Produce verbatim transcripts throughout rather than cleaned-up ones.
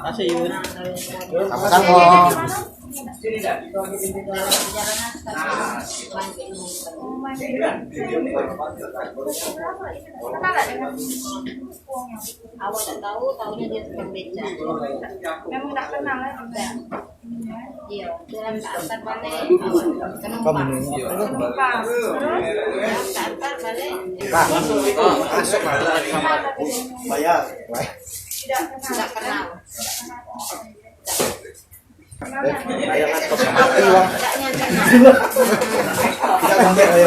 Kasih, Yun. Sama-sama. Awak tak tahu, tahunya dia tukang beca. Memang tak kenal, ya? Iya, dalam tak antar balik. Kamu ni. Dalam tak antar balik. Masuk lah. Bayar. Tidak kenal. Tidak kenal. Eh, bayar kan. Tak nyangka. Tidak mungkin.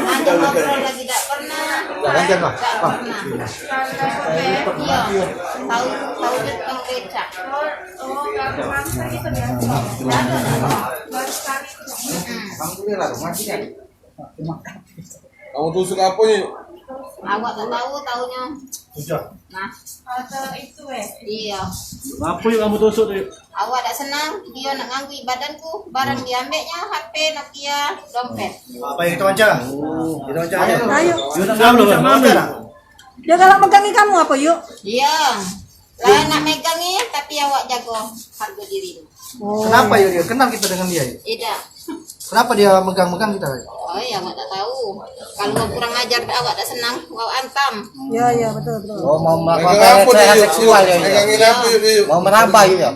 Ada ngobrol lagi tak pernah. Jangan, jangan. Tak pernah. Iya. Tahu, tahu dia tukang beca. Alhamdulillah, rumah dia. Kamu tusuk apa ni? Awak tak tahu, taunya. Sudah. Nah. Ada itu, eh. Iya. Apa yang kamu tusuk tu? Awak tak senang, dia nak nganggui badanku, barang diambeknya, H P, Nokia, dompet. Apa yang kita baca? Oh. Kita baca aja. Ayo. Dia nak ngambil, dia nak ngambil. Dia galak megangi kamu apa, Yuk? Iya. Lah nak megangi, tapi awak jago harga diri. Oh. Kenapa ya dia? Kenal kita dengan dia ya? Tidak. Kenapa dia megang-megang kita? Oh ya, awak tak tahu. Kalau kurang ajar, awak tak senang, awak antam. Ya, ya, betul, betul. Oh, mau melakukan pelecehan seksual ya, ya? Megang apa dia, Yuk? Mau meraba ya?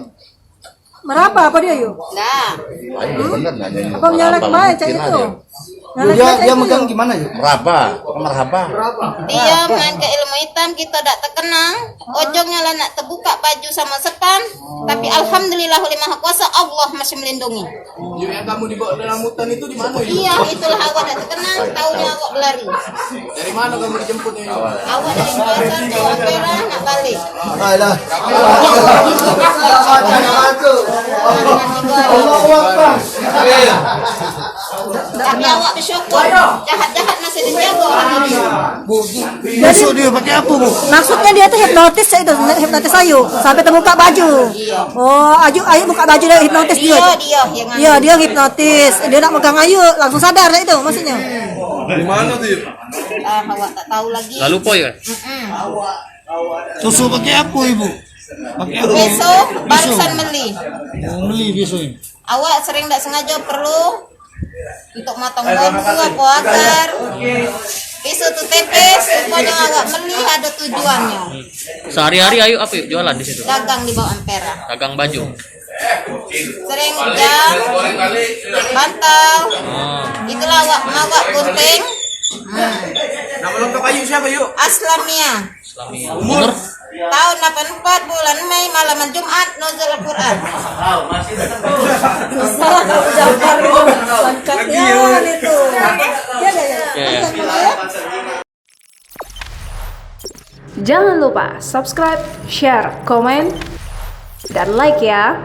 Meraba apa dia, Yuk? Dah. Ayo, bener nanya. Apa nyalek baik cak itu? Dia, dia megang gimana, Yuk? Meraba, apa merhaba? Dia main ke ilmu hitam, kita dak terkenal. Ujungnya lah nak terbuka baju sama sepan. Tapi alhamdulillah, oleh Maha Kuasa, Allah masih melindungi. Yuk, yang kamu dibawa dalam hutan itu di mana, Yuk? Iya, itulah awak dak terkenal, taunya awak berlari. Dari mana kamu dijemput ini? Awak dari Makassar ke Ampera nak balik. Alah. Allahu Akbar. Tapi awak bersyukur, jahat-jahat masih dijaga. Bu, masuk dia pakai apa, Bu? Maksudnya dia tuh hipnotis, itu hipnotis Ayu sampai terbuka baju. Iya. Oh, Ayu, Ayu buka baju dari hipnotis dia. Iya, dia yang. Iya, dia hipnotis. Dia nak megang Ayu, langsung sadar dah itu maksudnya. Di mana tu? Ah, awak tak tahu lagi. Lalu po ya? Mm-mm. Tusuk pakai apa, Ibu? Pakai apa? Pisau, pisau. Barisan meli. Oh, meli pisau ni. Awak sering tak sengaja perlu untuk motong bambu apa akar. Pisau tu tipis, rupanya awak meli ada tujuannya. Sehari-hari Ayu apa, Yuk, jualan di situ? Dagang di bawah Ampera. Dagang baju. Sering jam, bantal. Oh. Itulah awak mawak gunting. Hmm. Nama lengkap Ayu siapa, Yuk? Aslamia. Aslamia. Umur? Tahun lapan empat, bulan Mei, malam Jumat, nuzul Al-Quran. Salah kau Jafar itu. Sangkatnya itu. Ya, ya, ya. Ya, ya. Jangan lupa subscribe, share, komen, dan like ya.